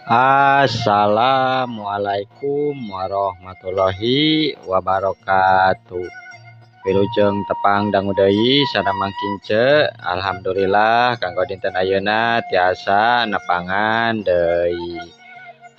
Assalamualaikum warahmatullahi wabarakatuh. Wilujeng tepang dangu deui sareng Mang Kince. Alhamdulillah kanggo dinten ayeuna tiasa nepangan deui.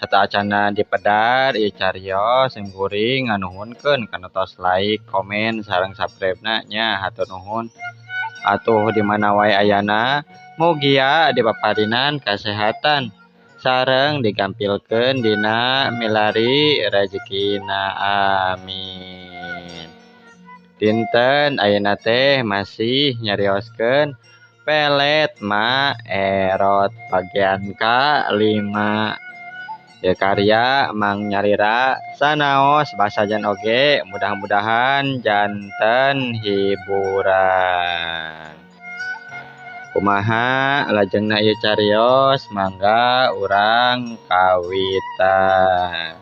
Sateuacana dipedar ieu carios sim kuring nganuhunkeun kana tos like, komen, sareng subscribe-na nya hatur nuhun. Atuh di mana wae ayana mugia dipaparinan kasehatan sareng digampilkeun dina milari rejekina, amin. Dinten ayeuna teh masih nyarioskeun pelet Ma Erot bagian ka-5. Ieu karya Mang Nyalira sanaos basajan oge mudah-mudahan janten hiburan. Kumaha lajengna ieu carios mangga urang kawitan.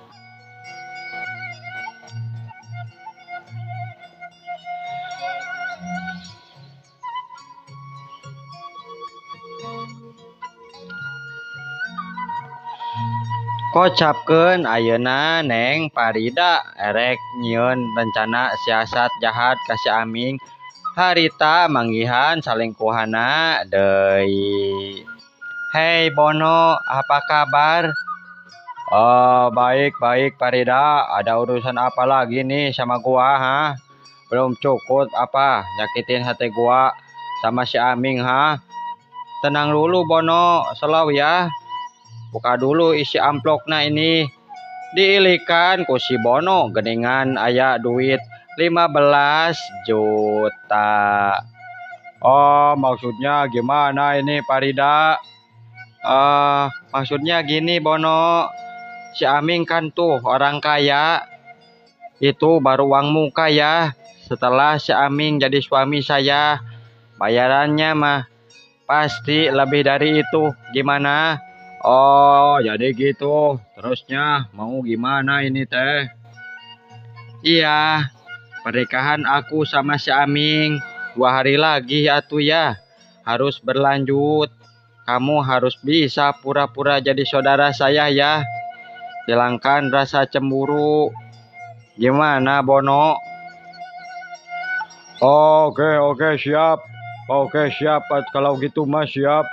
Kocapkeun ayeuna Neng Parida erek nyieun rencana siasat jahat ka si Aming harita manggihan salingkuhanna deui. Hei Bono, apa kabar? Oh, baik baik Parida, ada urusan apa lagi nih sama gua ha? Belum cukup apa nyakitin hati gua sama si Aming ha? Tenang dulu Bono, slow ya. Buka dulu isi amplopna ini. Diilikan ku si Bono geningan aya duit 15 juta. Oh, maksudnya gimana ini Parida? Maksudnya gini Bono, si Aming kan tuh orang kaya. Itu baru uang muka ya. Setelah si Aming jadi suami saya, bayarannya mah pasti lebih dari itu. Gimana? Oh, jadi gitu. Terusnya mau gimana ini teh? Iya, pernikahan aku sama si Aming 2 hari lagi atuh ya. Harus berlanjut. Kamu harus bisa pura-pura jadi saudara saya ya. Hilangkan rasa cemburu. Gimana Bono? Oke, oke, siap. Oke, siap. Kalau gitu mas siap.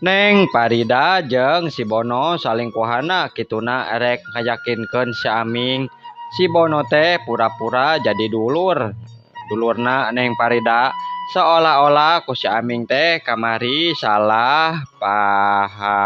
Neng Parida jeung si Bono salingkuhanna kituna erek ngayakinkeun si Aming. Si Bono teh pura-pura jadi dulur. Dulurna Neng Parida seolah-olah ku si Aming teh kamari salah paham.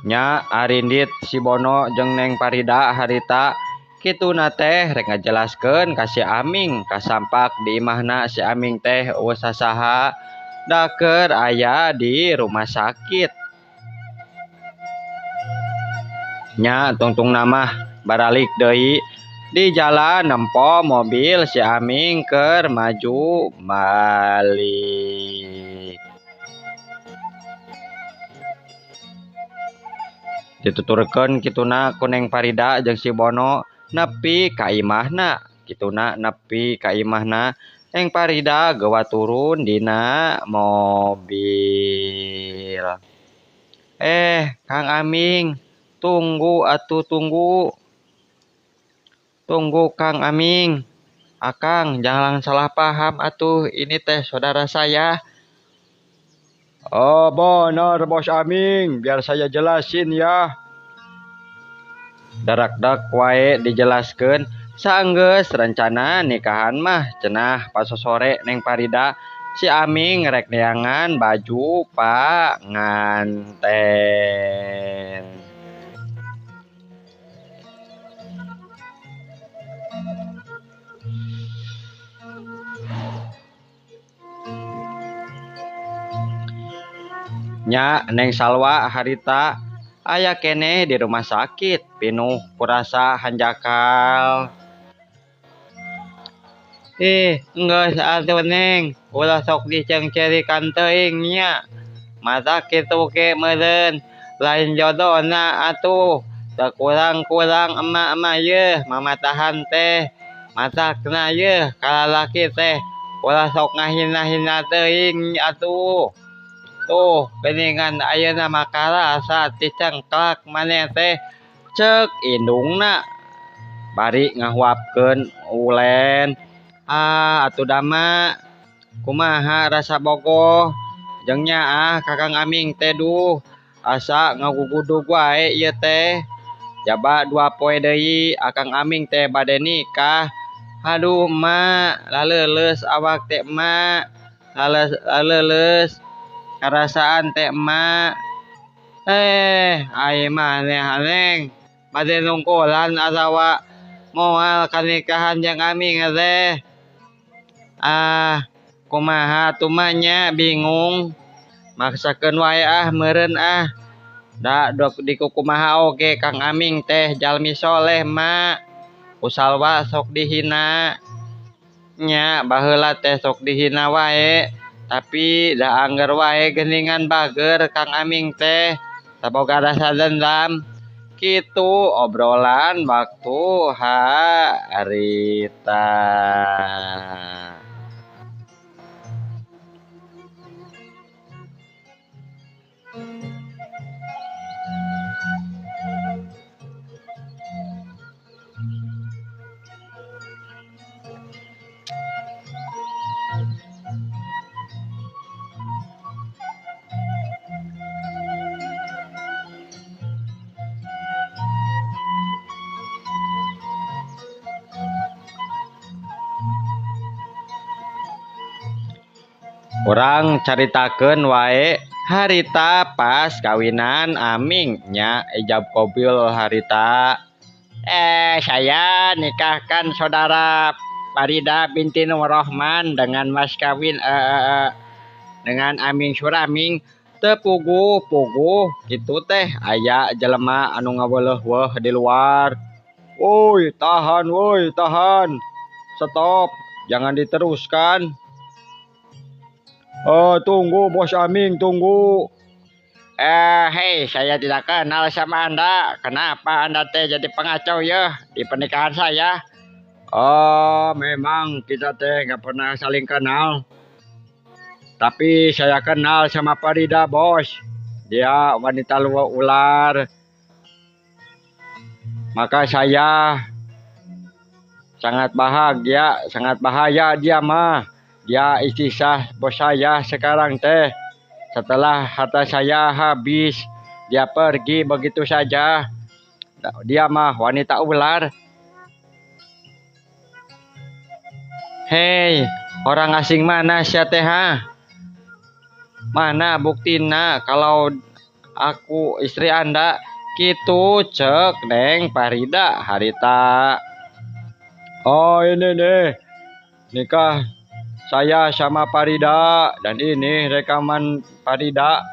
Nya arindit si Bono jeung Neng Parida harita kituna teh rek ngajelaskeun ka si Aming kasampak di imahna si Aming teh eueuh sasaha da keur aya di rumah sakit. Nya tungtungna mah baralik deui di jalan nempo mobil si Aming keur maju balik. Dituturkeun kituna ku Neng Parida jeung si Bono nepi ka imahna. Kituna nepi ka imahna Neng Parida gewa turun dina mobil. Kang Aming, tunggu atuh tunggu. Tunggu Kang Aming. Akang jangan salah paham atuh, ini teh saudara saya. Oh benar Bos Aming, biar saya jelasin ya. Darak-dak wae dijelaskeun saenggeus rencana nikahan mah cenah pasosore Neng Parida si Aming rek neangan baju panganten. Nya Neng Salwa harita aya keneh di rumah sakit pinuh kurasa hanjakal. Ih, geus atuh Neng, ulah sok dicengcerikan teuing nya. Masa kitu ge meureun lain jodona atuh. Teu kurang-kurang emak mah yeuh mamatahan teh. Matakna yeuh kalalaki teh ulah sok ngahina-hina teuing atuh. Tuh geuningan ayeuna mah karasa dicengklak maneh teh ceuk indungna bari ngahuapkeun ulen. Ah atuh dama kumaha rasa bogoh jeung nyaah ka Kang Aming teh duh asa ngagugudug wae ieu teh. Jaba 2 poe deui Akang Aming teh bade nikah. Aduh emak laleuleus awak teh emak, laleuleus karasaan teh emak. Ai maneh Neng bade nungkulan atawa moal kanikahan jeung Aming teh. Ah kumaha atuh mah nya bingung maksakeun wae ah meureun ah. Da dok dikukumaha oge Kang Aming teh jalmi soleh mak. Ku Salwa sok dihina nya baheula teh sok dihina wae tapi da angger wae geuningan bager Kang Aming teh saboga rasa dendam. Kitu obrolan waktu harita. Urang caritakeun wae harita pas kawinan Aming nya ijab qabil harita. Saya nikahkan saudara Farida binti Nur Rahman dengan mas kawin dengan Aming Suraming. Teu puguh-puguh kitu teh aya jelema anu ngaweleh-weh di luar. Woi, tahan woi, tahan. Stop, jangan diteruskan. Oh, tunggu Bos Aming, tunggu. Hei, saya tidak kenal sama Anda. Kenapa Anda teh jadi pengacau ya di pernikahan saya? Oh, memang kita teh nggak pernah saling kenal. Tapi saya kenal sama Farida, Bos. Dia wanita luar ular. Maka saya sangat bahagia, sangat bahaya dia mah. Dia istri sah bos saya sekarang teh. Setelah harta saya habis, dia pergi begitu saja. Dia mah wanita ular. Hei, orang asing mana sia teh ha? Mana buktina kalau aku istri Anda? Kitu cek Neng Farida harita. Oh, ini nih nikah saya sama Farida, dan ini rekaman Farida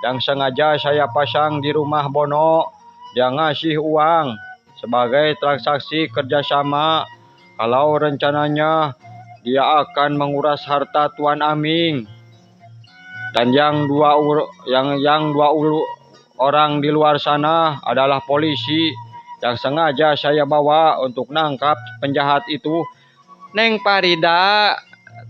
yang sengaja saya pasang di rumah Bono. Dia ngasih uang sebagai transaksi kerjasama. Kalau rencananya dia akan menguras harta Tuan Aming. Dan yang dua orang di luar sana adalah polisi yang sengaja saya bawa untuk nangkap penjahat itu. Neng Farida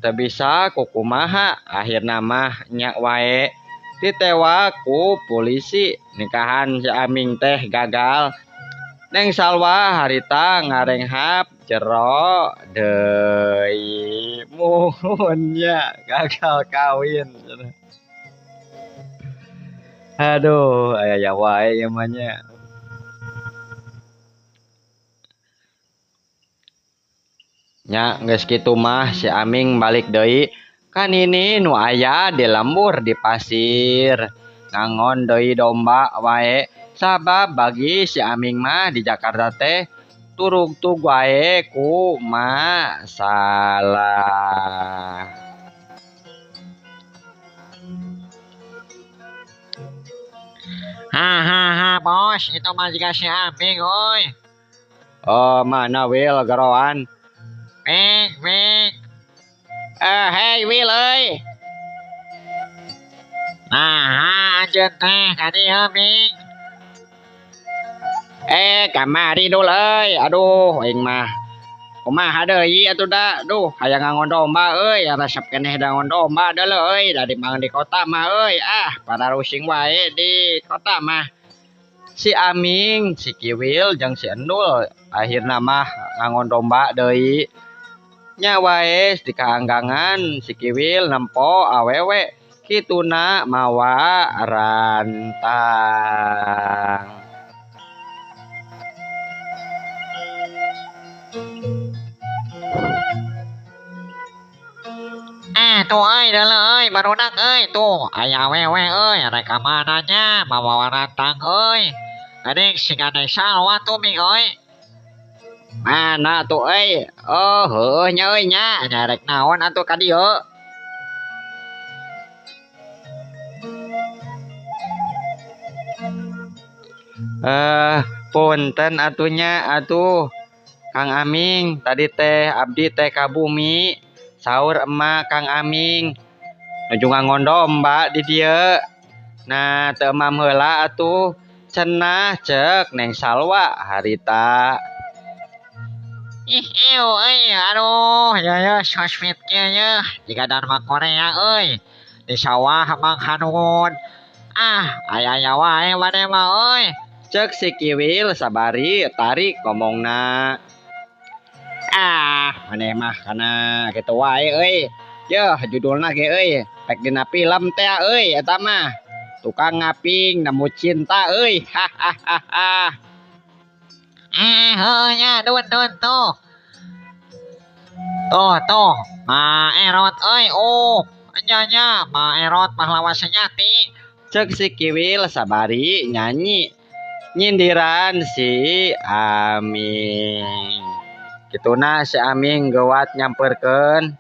teu bisa kukumaha akhirna mah nya wae ditewak ku polisi. Nikahan si Aming teh gagal. Neng Salwa harita ngarenghap jero deui muhun nya gagal kawin. Aduh, aya wae ieu mah nya. Nya geus kitu mah si Aming balik deui kan ini nu aya di lembur di pasir ngangon deui domba wae. Sabab bagi si Aming mah di Jakarta teh turugtug wae ku masalah. Hahaha bos, itu mah juga si Aming oi. Oh, mana wil geroan? Wik, wik. Hei Wil euy. Nah, anjeun teh ka dieu Ming. Kamari dul euy. Aduh, aing mah. Kumaha deui atuh da? Duh, hayang ngangon domba euy, resep keneh da ngangon domba deuleu euy, da di kota mah euy. Ah, pararusing wae di kota mah. Si Aming, si Kiwil jeung si Endul akhirna mah ngangon domba deui. Nya wae di kaanggangan si Kiwil nempo awewe kituna mawa rantang. Tuh euy deuleu euy barudak euy tuh aya awewe euy rek ka mana nya mawa rantang euy. Geuning siga desa atuh Ming euy. Mana tuh euy? Oh, heueuh nya euy nya, nya rek naon atuh ka dieu? Punten atuh nya atuh Kang Aming, tadi teh abdi teh ka bumi, saur emak Kang Aming nuju ngangon domba di dieu. Nah, teu emam heula atuh, cenah ceuk Neng Salwa harita. Ih, ew euy, aduh, ya ya so sweet kieu ye, jiga Dharma Korea euy. Di sawah Mang Hanun. Ah, aya-aya wae maneh mah euy. Ceuk si Kiwil sabari tarik ngomongna. Ah, maneh mah kana kitu wae euy. Yeuh, judulna ge euy, rek dina film teh euy eta mah. Tukang ngaping nemu cinta euy. Hahaha. Heueuh nya, dun dun tuh. Tuh tuh, Ma Erot euy, oh, nya nya, Ma Erot pahlawan sejati. Ceuk si Kiwil sabari nyanyi nyindiran si Aming. Kituna si Aming geuwat nyamperkeun.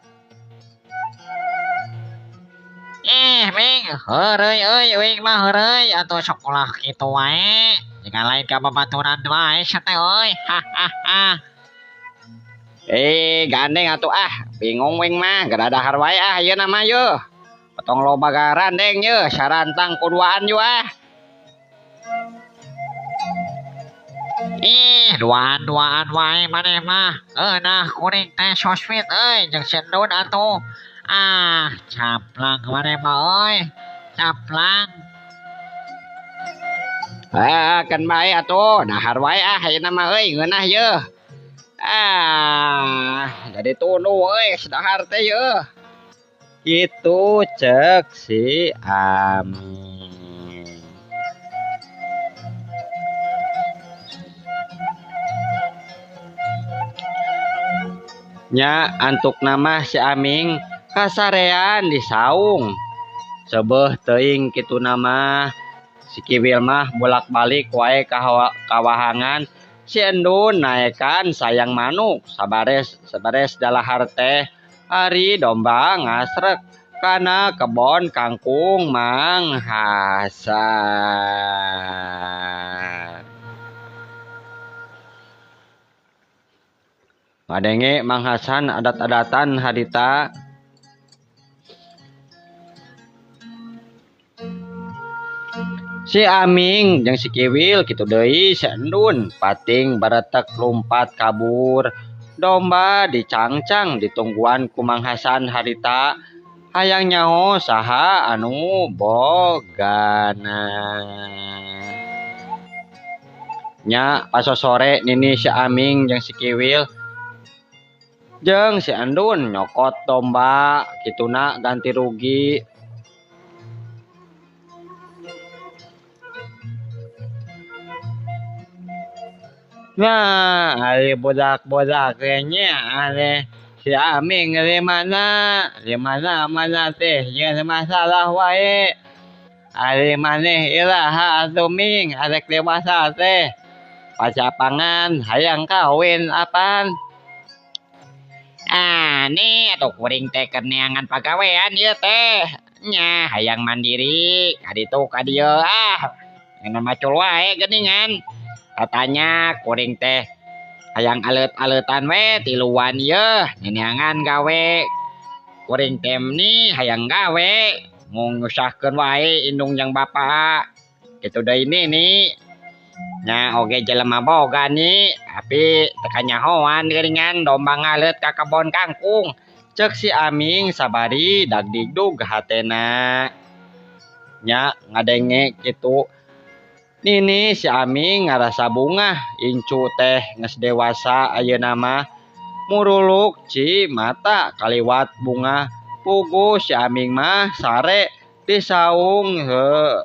Ming, heureuy euy, uing mah heureuy atuh sok ulah kitu wae. Jika lain ka babaturan wae sia teh euy. Hahaha. Gandeng atuh ah, bingung wing mah, geura dahar wae ah ieu mah yeuh. Potong loba garandeng yeuh, sarantang kuduaan yeuh ah. Ih, duaan-duaan wae maneh mah. Nah kuring teh so sweet euy jeung si Endun atuh. Ah, caplang maneh mah euy. Caplang. Ah, kan bae atuh, dahar wae ah ayeuna mah euy, ngeunah yeuh. Ah, jadi tunduh euy sadahar teh yeuh. Kitu ceuk si Aming. Nya antukna mah si Aming kasarean di saung. Seubeuh teuing kituna mah. Si Kiwil mah bolak-balik wae ka kawahangan. Si Endun naekan sayang manuk sabares dalahar teh. Ari domba ngasrek kana kebon kangkung Mang Hasan. Ngadenge Mang Hasan adat-adatan harita. Si Aming jeung si Kiwil kitu deui si Endun pating baretek lumpat kabur. Domba dicangcang ditungguan ku Mang Hasan harita. Hayang nyaho saha anu bogana. Nya pasosore nini si Aming jeung si Kiwil jeung si Endun nyokot domba kituna ganti rugi. Nah, ari budak-budak nya ari si Aming di mana? Di mana mana teh jeung masalah wae. Ari maneh iraha atuh Ming arek dewasa teh. Pacapangan hayang kawin apan? Ah, nih atuh kuring teh keur neangan pagawean ieu teh. Nya hayang mandiri ka ditu ka dieu ah. Ngeunah macul wae geuningan. Katanya kuring teh hayang alet-aletan we tiluan ieu neangan gawe. Kuring teh nih hayang gawe, mung nyusahkeun wae indung jeung bapak. Kitu deui nini. Nya oge jelema boga nih, tapi teu kanyahoan geuningan domba ngaleut ka kebon kangkung. Cek si Aming sabari dagdigdug hatena. Nya ngadenge kitu Nini si Aming ngarasa bungah incu teh geus dewasa ayeuna mah muruluk ci mata kaliwat bungah puguh si Aming mah sare di saung heuh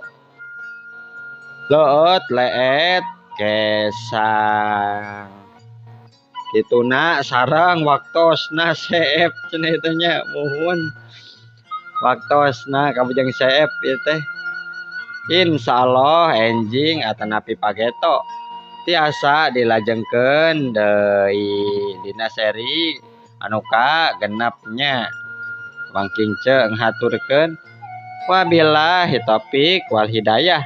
leueut leet kesang. Kituna sareng waktosna seep cenah itu nya muhun waktosna kabujeng seep ieu teh. Insyaallah enjing atanapi pageto tiasa dilajengkeun deui dina seri anu ka genepnya. Wangking ce ngahaturkeun wabillahi taufik wal hidayah.